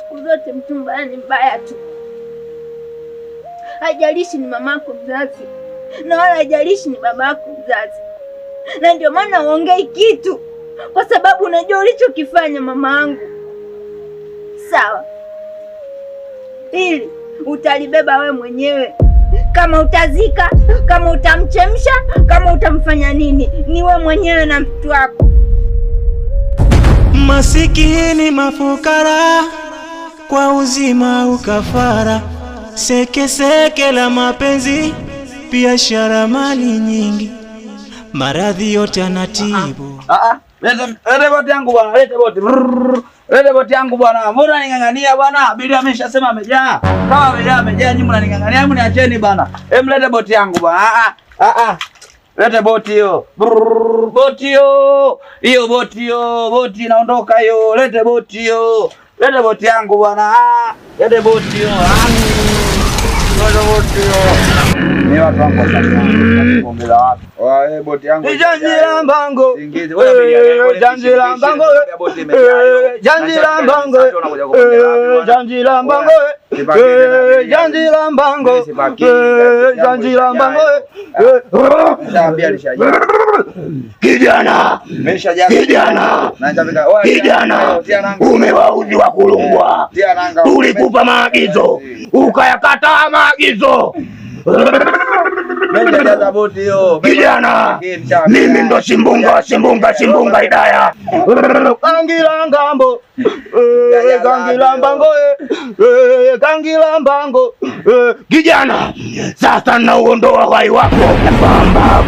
Siku zote mtu mbaya ni mbaya tu. Haijalishi ni mamako mzazi na wala haijalishi ni babako mzazi. Na ndio maana uongei kitu, kwa sababu unajua ulichokifanya mamaangu. Sawa, ili utalibeba we mwenyewe. Kama utazika, kama utamchemsha, kama utamfanya nini, ni we mwenyewe na mtu wako. Masikini mafukara, kwa uzima ukafara, seke seke la mapenzi, biashara mali nyingi, maradhi yote anatibu. Lete boti yangu bwana, lete boti. Lete boti yangu bwana. Mbona ning'ang'ania bwana? Abiria ameshasema amejaa. Kama amejaa amejaa, nyinyi mnaning'ang'ania, hebu niacheni bwana. Hem, lete boti yangu bwana. Lete boti hiyo. Boti hiyo. Hiyo boti hiyo, boti inaondoka hiyo. Lete boti hiyo. Lete boti yangu bwana. Lete boti hiyo. Lete boti hiyo. Ni watu wangu sasa. Kuongeza watu. Oa, boti yangu. Janjira mbango. Janjira mbango. Janjira mbango. Janjira mbango. Janjira mbango. Janjira mbango. Kijana. Kijana. Kijana. Umewauzi wa kulungwa. Tulikupa maagizo, ukayakataa maagizo. Kijana, mimi ndo Shimbunga, Shimbunga, Shimbunga Hidaya. Kangila ngambo, kangila mbango, kangila mbango. Kijana, sasa nauondoa uhai wako. Bamba.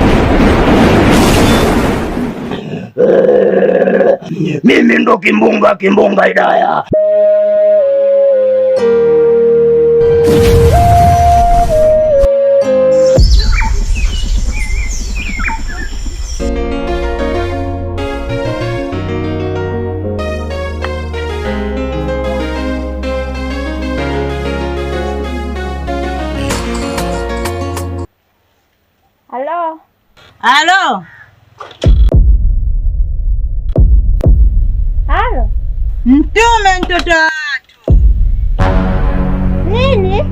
Mimi ndo Kimbunga, Kimbunga Hidaya. Halo. Halo. Halo. Mtume mtoto wa watu. Nini?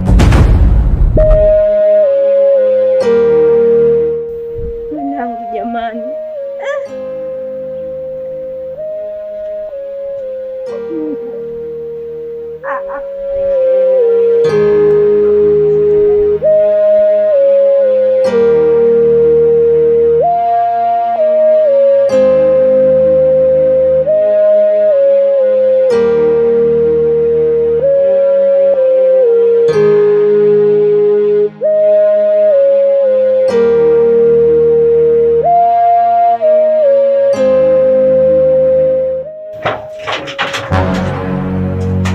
Mwanangu jamani.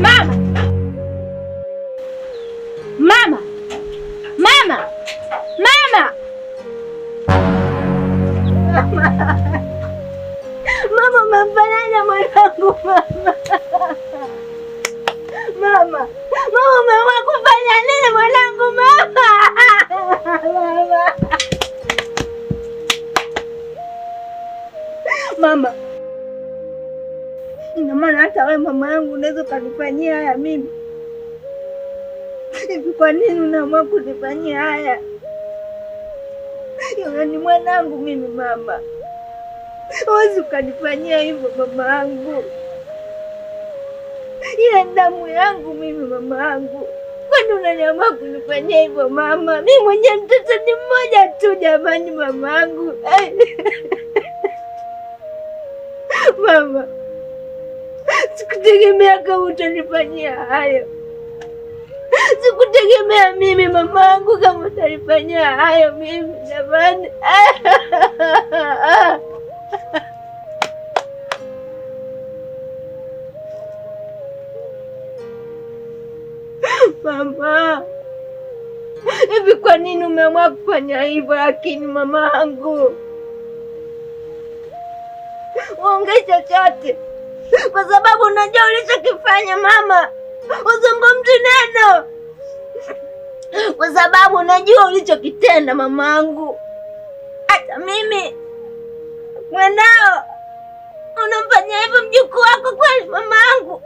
Mama! Mama! Mama! Mama! Mama, umemfanyaje mwanangu mama? Mama! Mama, umeamua kufanya nini mwanangu mama? Mama! Mama! Ina maana hata wewe mama yangu unaweza ukanifanyia haya mimi? Hivi kwa nini unaamua kunifanyia haya? Yule ni mwanangu mimi mama. Huwezi ukanifanyia hivyo mama yangu. Ile damu yangu mimi mama yangu. Kwani unaniamua kunifanyia hivyo mama? Mimi mwenyewe mtoto ni mmoja tu jamani mama yangu. Mama, sikutegemea kama utanifanyia hayo. Sikutegemea mimi mamangu kama utanifanyia hayo mimi jamani. Mama, hivi kwa nini umeamua kufanya hivyo lakini mamangu? Uongee chochote kwa sababu unajua ulichokifanya mama. Uzungumzi neno kwa sababu unajua ulichokitenda mamangu. Hata mimi mwanao unamfanyia hivyo mjukuu wako kweli mamangu?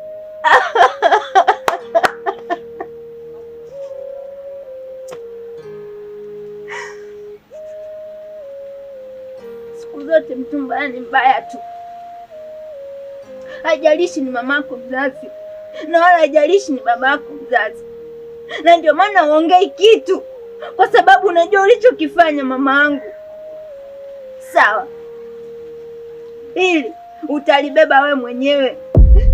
Mtu mbaya ni mbaya tu. Haijalishi ni mamako mzazi na wala haijalishi ni babako mzazi. Na ndio maana uongei kitu, kwa sababu unajua ulichokifanya mama angu. Sawa, hili utalibeba we mwenyewe.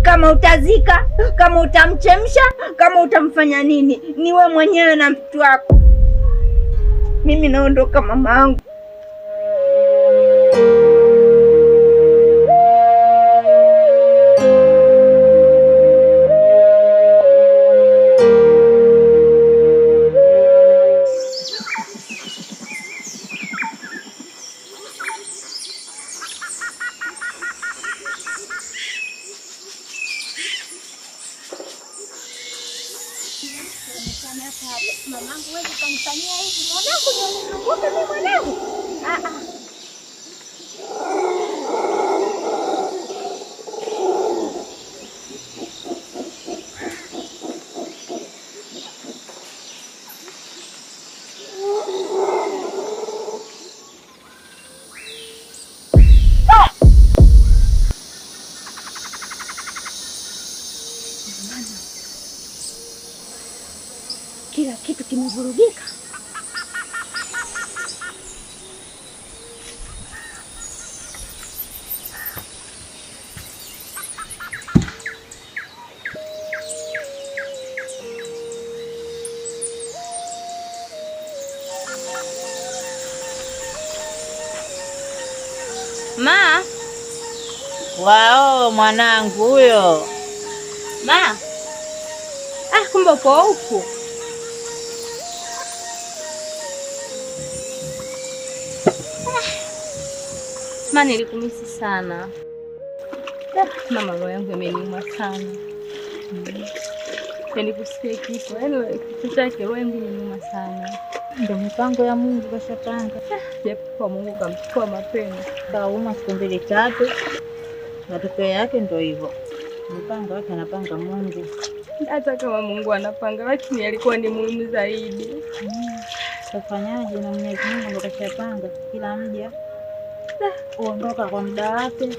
Kama utazika, kama utamchemsha, kama utamfanya nini, ni we mwenyewe na mtu wako. Mimi naondoka mama angu. Mamangu wewe ukanifanyia hivi mwanangu, ndio mimi mwanangu. Kila kitu kimevurugika. Ma, wao mwanangu huyo. Ma. Ah, kumbe upo huku. Ma, nilikumisi sana. Mama, roho yangu imeniuma sana. Yaani kusikia kifo, yaani kifo chake roho yangu imeniuma sana. Ndio mipango ya Mungu kashapanga. Japo kwa Mungu kamchukua mapema. Kauma siku mbili tatu. Matokeo yake ndio hivyo. Mipango yake anapanga Mungu. Hata kama Mungu anapanga, lakini alikuwa ni muhimu zaidi. Tafanyaje na Mwenyezi Mungu ndio kashapanga. Kila mja uondoka kwa muda wake.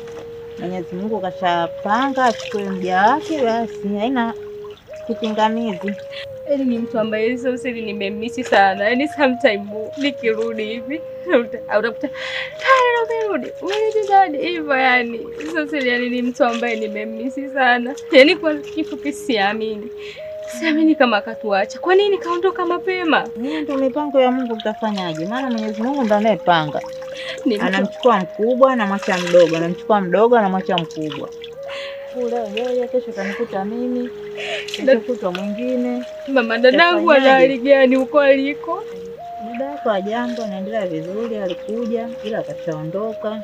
Mwenyezi Mungu kashapanga achukue mja wake, basi haina kipingamizi. Yaani ni mtu ambaye sasa nimemisi sana. Yaani sometimes nikirudi hivi utakuta umerudi. Umerudi hivyo yani. Sasa yani ni mtu ambaye nimemisi sana. Yaani kwa kifupi siamini. Siamini kama akatuacha. Kwa nini kaondoka mapema? Ndio mipango ya Mungu, utafanyaje? Maana Mwenyezi Mungu ndiye anayepanga. Anamchukua mkubwa na mwacha mdogo, anamchukua mdogo na mwacha mkubwa. Leo yeye, kesho kanikuta mimi, kesho kutwa mwingine. Mama, dadangu ana hali gani huko aliko? Dada yako hajambo, anaendelea vizuri, alikuja ila akashaondoka.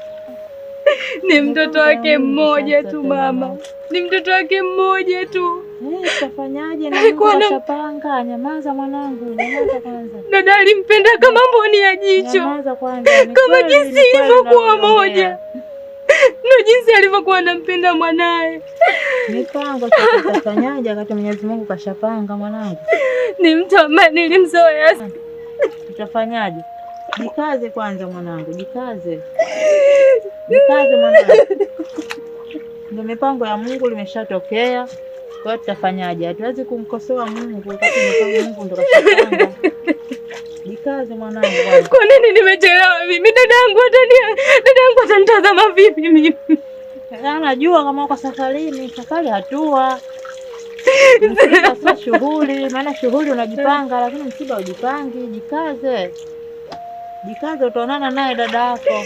Ni mtoto wake mmoja tu mama. Ni mtoto wake mmoja tu. Utafanyaje? Na Mungu ashapanga. Nyamaza mwanangu, nyamaza kwanza. Dada alimpenda kama mboni ya jicho. Nyamaza kwanza. Kama jinsi ilivyokuwa moja. Ndio jinsi alivyokuwa anampenda mwanae. Mipango sasa utafanyaje wakati Mwenyezi Mungu kashapanga mwanangu? Ni mtu ambaye nilimzoea. Utafanyaje? Jikaze kwanza mwanangu, jikaze. Jikaze mwanangu. Ndio mipango ya Mungu limeshatokea. Kwa hiyo tutafanyaje? Hatuwezi kumkosoa Mungu wakati mipango Mungu ndio kashapanga. Jikaze mwanangu. Kwa nini nimechelewa mimi? Dadangu atanitazama vipi mimi? Anajua kama uko safarini, safari hatua. Msiba sio shughuli, maana shughuli unajipanga lakini msiba hujipangi. Jikaze. Jikaze, utaonana naye dada yako.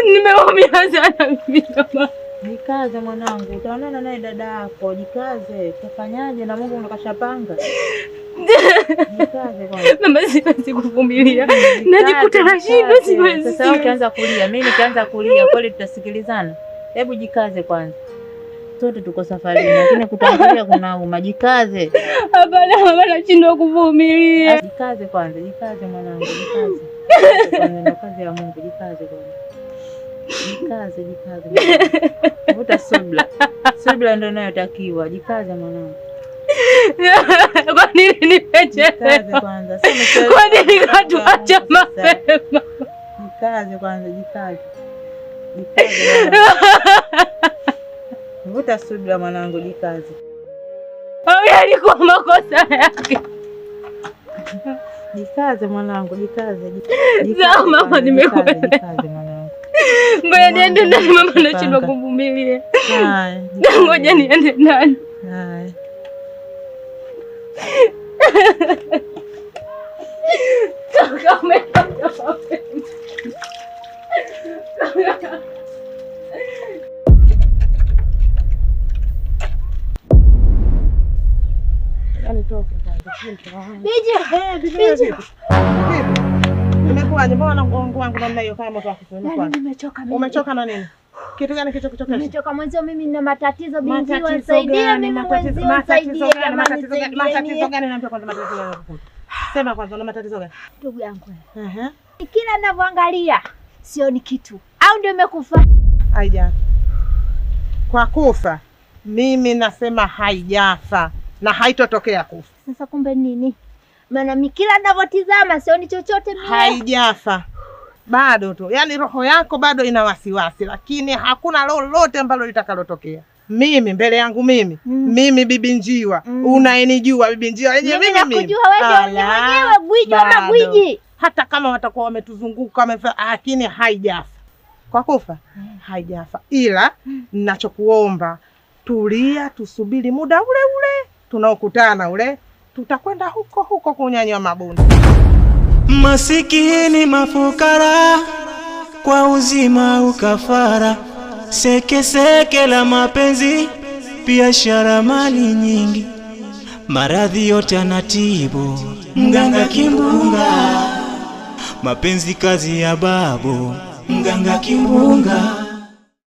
Nimeumia sana mimi mama. Jikaze mwanangu, utaonana naye dada yako. Jikaze, utafanyaje na Mungu ndo kashapanga. Jikaze kwanza. Mama, siwezi kuvumilia. Najikuta nashindwa, siwezi. Sasa utaanza kulia, mimi nitaanza kulia, kweli tutasikilizana? Hebu jikaze kwanza. Sote tuko safarini, lakini kutangulia kunauma. Jikaze. Hapana mama, nashindwa kuvumilia. Jikaze kwanza, jikaze mwanangu, jikaze. Kwanza kazi ya Mungu, jikaze kwanza. Jikaze, jikaze. Vuta subira. Subira ndio inayotakiwa. Jikaze mwanangu. Kwa nini nimechelewa? Kwanza. Kwa nini katuacha mapema? Jikaze kwanza, jikaze. Jikaze mwanangu. Vuta subira mwanangu, jikaze. Au yalikuwa makosa yake. Jikaze mwanangu, jikaze. Sawa mama, nimekuelewa. Jikaze mwanangu. Ngoja niende ndani mama, nashindwa Jipanga. kuvumilia. Haya, jikaze. Ngoja niende ndani. Haya. Kaka umeondoka mapema. Yaani toke kwanza, sio mtu wangu. Biju, Eh, bibi wewe vipi? Vipi? Imekuwaje? Mbona mgongo wangu namna hiyo kama moto wa kifo? Yaani Imekuwaje? nimechoka mimi. Umechoka na nini? Kitu gani kilichokuchokesha? Nimechoka mwenzio, mimi nina matatizo binti, Matatizo wanisaidie gani? mimi Matatizo mwenzio, matatizo nisaidie gani? jamani, Matatizo gani? Matatizo nisaidieni. gani? Niambia kwanza matatizo gani yanakukuta. Sema kwanza una matatizo gani? Ndugu yangu, Ehe. kila ninavyoangalia sioni kitu, au ndio imekufa? Haijafa. Kwa kufa mimi nasema haijafa na haitotokea kufa. Sasa kumbe nini? Maana mimi kila ninavyotizama sioni chochote mimi. Haijafa bado tu, yaani roho yako bado ina wasiwasi, lakini hakuna lolote ambalo litakalotokea. Mimi mbele yangu mimi mimi bibi Njiwa unayenijua bibi Njiwa yenyewe Mimi mimi mimi nakujua wewe ndio Ala, mwenyewe gwiji ama bado. gwiji. Hata kama watakuwa wametuzunguka lakini haijafa kwa kufa, haijafa. Ila ninachokuomba, tulia, tusubiri muda ule ule tunaokutana ule, tutakwenda huko huko kunyanywa mabundi. Masikini mafukara kwa uzima ukafara, seke seke la mapenzi, biashara mali nyingi, maradhi yote anatibu mganga kimbunga, mapenzi kazi ya babu mganga kimbunga.